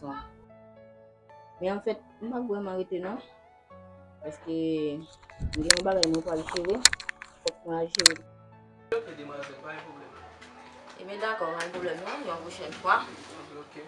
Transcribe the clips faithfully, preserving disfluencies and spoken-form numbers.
Men anfèt, m p ap vrèman rete non. Paske m gen yon bagay mwen pral jere. Fòk mwen al jere. Ok, demwazèl, pa gen pwoblèm. Ebyen, dakò, pa gen pwoblèm non, yon pwochèn fwa. Ok.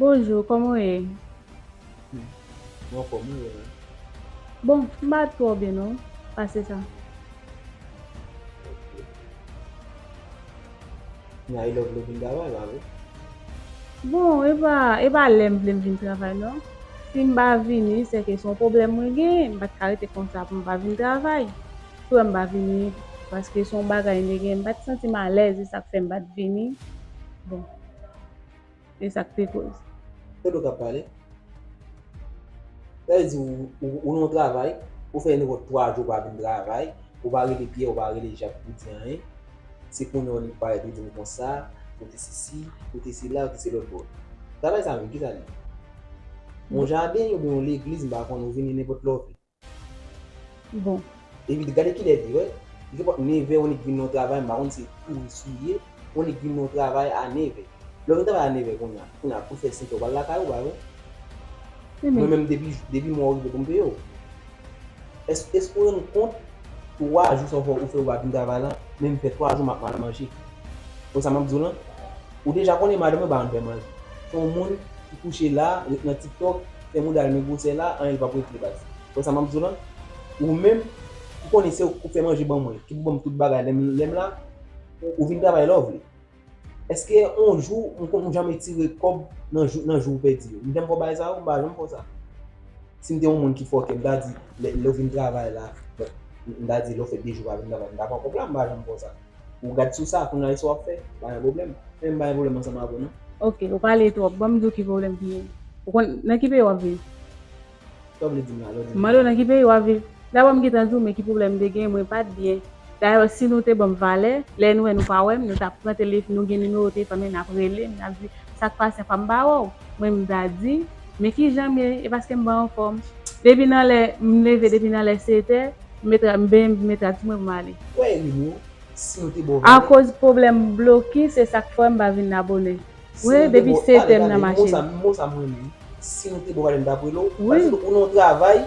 Bonjou, kòman w ye? Mwen anfòm wi, ou menm? Bon, m pa twò byen non, pase sa. Kounye a e lè w vle vin travay la wi. Bon, e pa, e pa lè m vle m vin travay non. Si m pa vini, sèke se yon pwoblèm mwen genyen, m pa t ka rete konsa pou m pa vin travay. Ou wè m pa vini, paske se yon bagay m te genyen, m pa t santi m alèz, e sa k fè m pa t vini. Bon. E sa k te koz. Tande w k ap pale. Sa vle di ou, ou, ou nan yon travay, ou fè nenpòt twa jou ou pa vin travay, ou pa rele Pyè, ou pa rele Jak pou di anyen. Se kounye a ou li parèt, ou di m konsa, ou te sesi, ou te sela, ou te se lòt bò. Travay sa menm, kisa l ye? Yon jaden oubyen yon legliz, m pa konnen, ou vini nenpòt lè w vle. Bon. Epi gade kilè li ye, wè. Li gen pòt nevè, ou nik vin nan travay, m pa konn se touris ou ye, ou nik vin nan travay a nevè. Lè w vin travay a nevè kounye a, kounye a pou fè senkè ou pral lakay ou, pa vre? Mwen menm depi, depi mwen rive pou m peye w. Èske, èske ou rann kont twa jou sa w fè, ou fè ou pa vin travay la, menm fè twa jou m ap mal manje? Konn sa m ap di w lan? Ou deja konnen madanm mwen pa konn fè manje. Se yon moun ki kouche la, ret nan TikTok, fè mouda l men gwosè la, anyen l p ap regle baz. Konn sa m ap di w lan? Ou menm, ou konnen se ou k fè manje ban mwen, ki pou ban m tout bagay lè m, lè m la, ou vin travay lè w vle. Èske yon jou, m, m janm retire kòb nan jou, nan jou ou pèdi yo? M janm fè w bagay sa yo? M pa janm fè w sa. Si m te yon moun ki fòkè, m ta di, lè, lè w vin travay la, m ta di, lè w fè de jou pa vin travay, m ta pran kòb la, m pa janm fè w sa. Ou gad sou sa, kounye a, e sa w ap fè, pa gen pwoblèm. Men m pa gen pwoblèm ansanm avè w, non. Ok, ou pale twòp. Ban m di w ki pwoblèm ki gen. Ou konn nan ki peyi w ap viv? Sa w vle di m la, lè w di m. M mande w nan ki peyi w ap viv. Dabò, m gentan di w, men ki pwoblèm m te gen, mwen pa t byen. Dayè, si nou te ban m valè, lè nou wè nou pa wè m, nou t ap pran telefòn, nou gen nimewo telefòn mwen, n ap rele m, n ap di, "Sa k pase, apa m pa wè w?" Mwen, m ta di, "Men kijan m ye? E paske m pa anfòm." Depi nan lè m leve, depi nan lè sèt è, m met, m benyen, m met rad sou mwen pou m ale. Wè, Rino, si nou te ba w valè. Akoz pwoblèm blokis, se sa k fè m pa vin la bonè. Wi, depi sèt è m nan machin. Mo sa, mo sa m renmen. Si nou te ba w valè, m t ap rele w. Wi. Paske ou nan yon travay,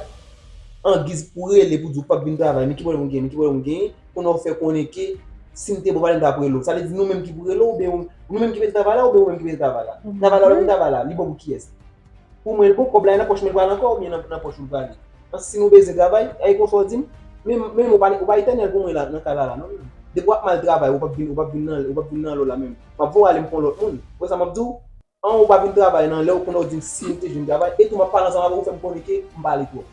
angiz pou rele, pou di w p ap vin travay, men ki pwoblèm ou genyen, men ki pwoblèm ou genyen, kounye a w fè konnen ke si m te ba w valè, m t ap rele w. Sa vle di nou menm ki pou rele w, oubyen ou, nou menm ki mete travay la, oubyen ou menm ki mete travay la? Travay la, ou menm travay la, li bon pou kiyès? Pou mwen, li bon, kòb la nan pòch mwen, li pral ankò, oubyen nan, nan pòch ou li prale? Si nou bezwen travay, e konsa w di m, men, men ou pa, ou pa etènèl pou mwen la, nan kay la, la, non, men. Depi w ap mal travay, ou p ap vin, ou p ap vin nan, ou p ap vin nan lò la menm. M ap voye w ale, m pran lòt moun. Ou wè sa m ap di w? An, ou pa vin travay nan lè ou konnen w di m si m te jwenn travay, e tou m ap pale ansanm avè w, ou fè m konnen ke m pale twòp.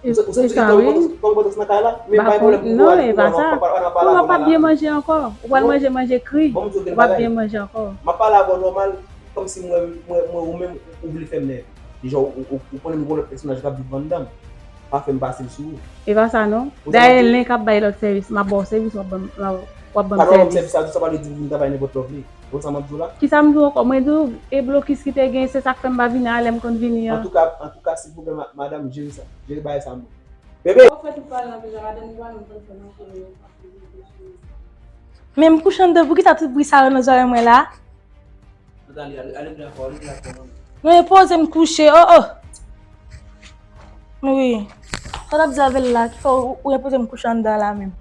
Ou santi gen yon enpòtans nan kay la, men pa gen pwoblèm pou ou ale kounye a, m ap pale avè w la. Ou p ap byen manje ankò. Ou pral manje, manje kri. Ou p ap byen manje ankò. M ap pale avè w nòmal, kòmsi m wè, m wè, m wè ou menm, ou vle fè m nève. Deja, ou, ou, ou konnen m gen yon lòt pèsonaj k ap viv anndan m. Pa fè m pase l sou ou. E pa sa non. Dayè, len k ap bay lòt sèvis, m ap ba w sèvis, w ap ban m, w ap ban m sèvis. Alò, w ap sèvis sa, sa pa vle di pou vin travay nenpòt lè w vle. Ou konn sa m ap di w la? Kisa m di w ankò? Mwen di w, e blokis ki te gen, se sa k fè m pa vini a lè m konn vini an. Antouka, antouka, silvouplè, ma-, madanm, jere sa. Jere bagay sa, non. Bebe! Ou fè tout pale anpil la, madanm, ou pa menm konn fè manje, men ou pa konn fè manje. Men m kouche anndan, poukisa tout bri sa yo nan zòrèy mwen la? Nathalie, ale, ale byen fò, ale byen fò, non. Non, e poze m kouche, oh, oh. Wi. Sa w t ap di avè l la, ki fè w, ou enpoze m kouche anndan la menm?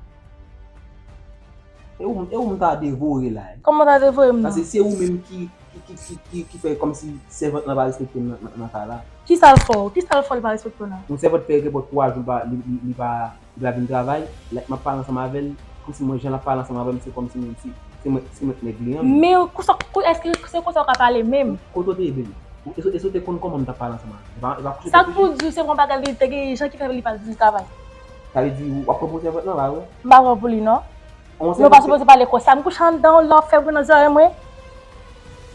E ou, e ou m ta devore la, e. Kòman w ta devore m nan? Paske se ou menm ki, ki, ki, ki, ki, ki fè kòmsi sèvant lan pa respekte m nan, nan, nan kay la. Kisa l fè w? Kisa l fè w li pa respekte w nan? Yon sèvant fè nenpòt twa jou li pa, li, li, li pa, li pa vin travay. Lè m ap pale ansanm avè l, kòmsi mwen, jan l ap pale ansanm avè m, se kòmsi mwen se, Se mwen, se mwen k nèg li an. Men konsa, kou, èske se konsa w ka pale menm? Kote w te ye, baby? Èske, èske w te konn kòman m t ap pale ansanm avè l? E pa, e pa kouche w te kouche? Sa k pou di w se yon bagay li te gen jan ki fè li pa vin travay. Sa vle di w ap pran pou sèvant lan, pa vre? M pa pran pou li, non. Yon sèvant. Mwen pa sipoze pale konsa. M kouche anndan w la, w ap fè bri nan zòrèy mwen.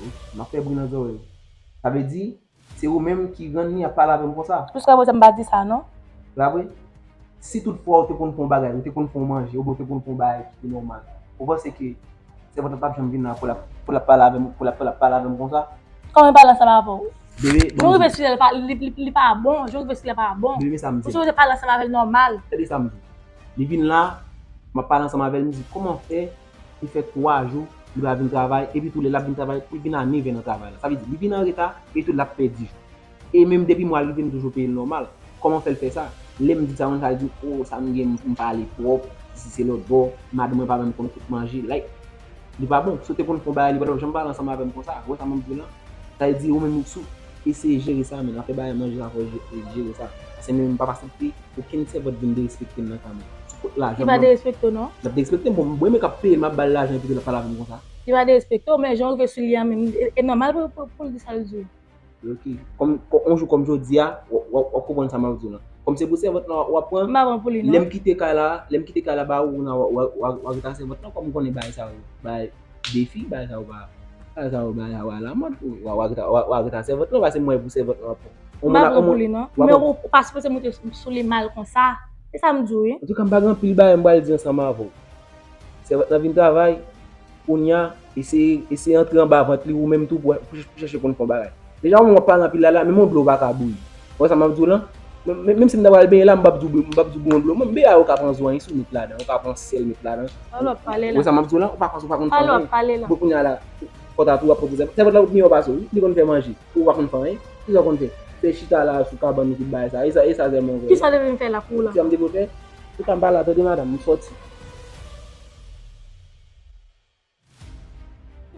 Wi, m ap fè bri nan zòrèy w. Sa vle di, se ou menm ki rann li ap pale avè m konsa. Jiskaprezan m pa di sa, non. Sa vre? Si tout fwa ou te konn fè yon bagay, ou te konn fè yon manje, oubyen ou te konn fè yon bagay ki te nòmal, ou panse ke sèvant lan t ap janm vin la pou l ap, pou l ap pale avè m, pou l ap, pou l ap pale avè m konsa? Kòman l pale ansanm avè w? Bebe, jan w rive sou li, li pa, li, li, li pa bon, jan w rive sou li pa bon. Bebe, men sa m di w. Ou sipoze pale ansanm avè l nòmal. Tande sa m di w. Li vin la, m ap pale ansanm avè l, m di, kòman fè li fè twa jou li pa vin travay, epi tou lè l ap vin travay, li vin a nevè nan travay la. Sa vle di, li vin an reta, epi tou l ap pèdi jou. E menm depi mwa l rive, m toujou peye l nòmal. Kòman fè l fè sa? Lè m di sa, moun sa di, o, sa m gen, m pale twòp, sesi se lòtbò, madanm mwen pa menm konn kout manje. Like, li pa bon. Si w te konn fè yon bagay, li pa t ap janm pale ansanm avè m konsa. Ou wè sa m ap di w lan? Sa vle di, ou menm, si w eseye jere sa, men afè bagay manje sa, fò w je-, jere sa. Paske menm m p ap aksepte okenn sèvant vin derespekte m nan ka mwen. Sou kont lajan. Li pa derespekte w, non. L ap derespekte m, bon, mwen menm k ap peye l, m ap ba l lajan, epi tou l ap pale avè m konsa. Li pa derespekte w, men jan w rive sou li a menm, e, e nòmal pou, pou, pou l di sa l di w. Ok. Kòm, kò-, yon jou kòm jodi a, w, w, w ap konprann sa m ap di w lan. Kòm se pou sèvant lan w ap pran, m pa pran pou li, non. Lè m kite kay la, lè m kite kay la ba ou, w, w, w, w ret ak sèvant lan, kòm m konnen bagay sa yo, bagay defi, bagay sa yo pa, bagay sa yo, bagay sa yo pa alamòd, w, w, w ret ak, w, w ret ak sèvant lan, paske m wè pou sèvant lan w ap pran. M pa pran pou li, non. Men ou, ou pa sipoze monte sou, sou li mal konsa. Se sa m di w, wi. Antouka, m pa gen anpil bagay m pral di ansanm avè w. Sèvant lan vin travay, kounye a, eseye, eseye antre anba vant li ou menm tou pou, pou, pou chèche konn fè yon bagay. Deja, ou menm w ap pale anpil la, la, menm yon dlo ou pa ka bouyi. Ou wè sa m ap di w lan? Men, men, menm si m ta pral benyen la, m p ap di w, m p ap di w bouyon dlo. Menm benyen a, ou ka pran zwanj sou met ladan, ou ka pran sèl met ladan. Alò, pale la. Ou wè sa m ap di w lan? Ou pa konn, ou pa konn fè anyen. Alò, pale la. Bon, kounye a la, kòta tou, w ap pran pou sèvant. Sèvant la miyò pase w, wi. Li konn fè manje. Ou pa konn fè anyen. Kisa w konn fè? Se chita la sou kabann ou tout bagay sa. E sa, e sa sèlman w konn fè. Kisa w te vin fè la pou w la? Kisa m te vin fè? Ou ka m pale la, tande madanm, m sòti.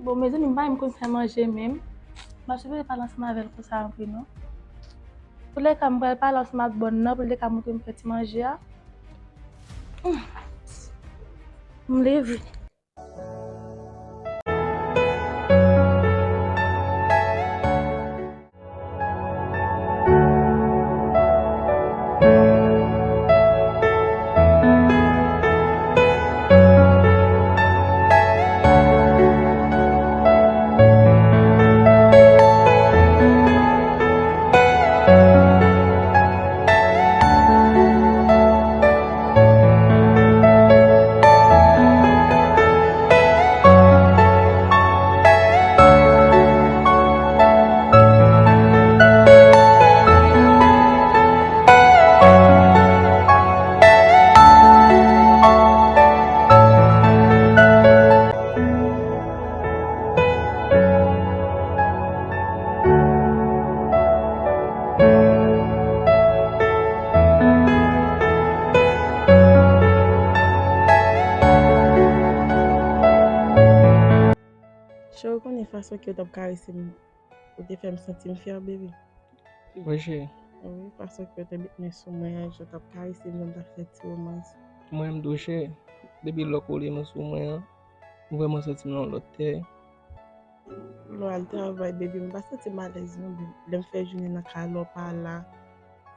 Bon, mezanmi, m pa menm konn fè manje menm. M pa sipoze pale ansanm avè l konsa ankò, non. Toulèka, m pral pale ansanm ak bòn nan pou l te ka montre m fè ti manje a. Hmm. M leve. Cheri, ou konnen fason ke w t ap karese m, ou te fè m santi m fyè, baby. Wi, cheri. Wi, fason ke w te met men sou mwen an, jan w t ap karese m, jan w t ap fè ti womans. Mwen menm tou, cheri, depi lè w kole men sou mwen an, m vrèman santi m nan yon lòt tè. Lè w al travay, baby, m pa santi m alèz, non, baby. Lè m fè jounen nan kay la, w pa la,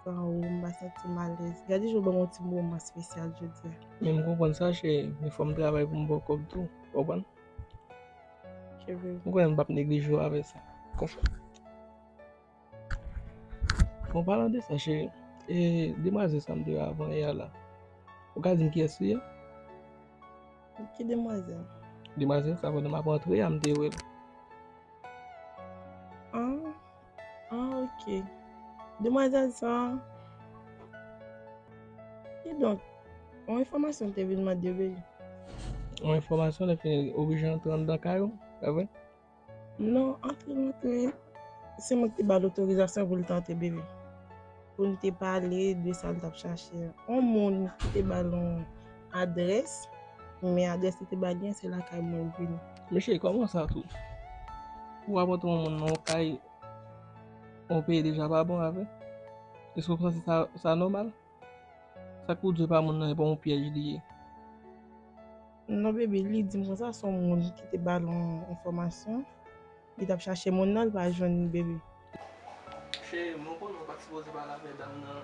san ou, m pa santi m alèz. Gade jan w ban m yon ti moman espesyal jodi a. Men m konprann sa, cheri, men fò m travay pou m ba w kòb tou, w konprann? Cheri. Ou konnen m p ap neglije w avè sa. Konsa. Bon, palan de sa, cheri, e demwazèl sa m te wè avan yè a la, ou ka di m kiyès li ye? Ki demwazèl? Demwazèl sa, pandan m ap antre a, m te wè l. Ah, ah, ok. Demwazèl sa, kidonk, yon enfòmasyon m te vin mande, wi. Yon enfòmasyon, lè fini, oblije antre anndan kay ou, pa vre? Non, antre, antre. Se mwen ki te ba l otorizasyon pou l te antre, bebe. Pou n te pale de sa l t ap chache a. Yon moun ki te ba l yon adrès, men adrès li te ba li an, se lakay mwen l vini. Mesye, kòman sa tou? Ou ap antre yon moun nan yon kay, yon peyi deja pa bon avè? Èske w panse sa, sa nòmal? Sa k pou di w pa moun nan, e pa yon pyèj li ye? Non, bebe, li di m konsa, se yon moun ki te ba l yon enfòmasyon. Li t ap chache moun nan, li pa jwenn li, bebe. Cheri, mwen konnen ou pa t sipoze pale avèk dam nan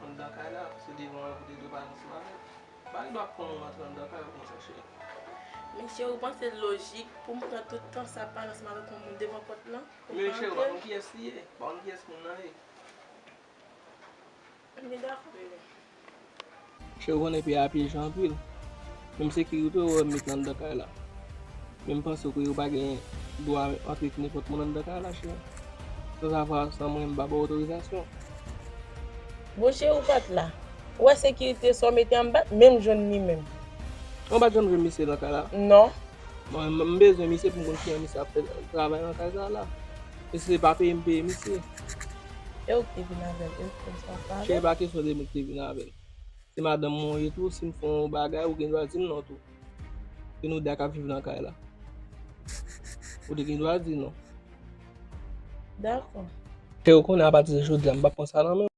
anndan kay la, se devan an pou te dwe pale ansanm avè l. Pa gen dwa pran moun antre anndan kay ou konsa, cheri. Men cheri, ou panse l lojik pou m pran tout tan sa ap pale ansanm avèk yon moun devan pòt lan? Ou pa antre? Men cheri, ou pa konn kiyès li ye, ou pa konn kiyès moun nan ye. Cheri, ou konnen peyi a pyeje anpil. Menm sekirite ou wè m met nan anndan kay la. Men m panse ke ou pa gen dwa antre nenpòt moun anndan kay la, cheri. Sansavwa san mwen m pa ba w otorizasyon. Bon cheri, ou pa t la. Ou wè sekirite sa w mete an m pa t menm jwenn li menm. Ou pa t janm jwenn misye nan kay la? Non. Mwen, m bezwen misye pou m konn kijan misye ap fè travay nan kay sa la. E si se pa peye m peye misye. E ou k te vin avè l, e ou k te sa pale? Cheri, pa kesyon de mwen ki te vin avè l. Se madanm mwen ou ye tou, si m fè yon bagay, ou gen dwa di m non tou. Se nou de a k ap viv nan kay la. Ou te gen dwa di non. Dakò. Cheri, ou konnen apati de jodi a, m p ap pran sa nan men w.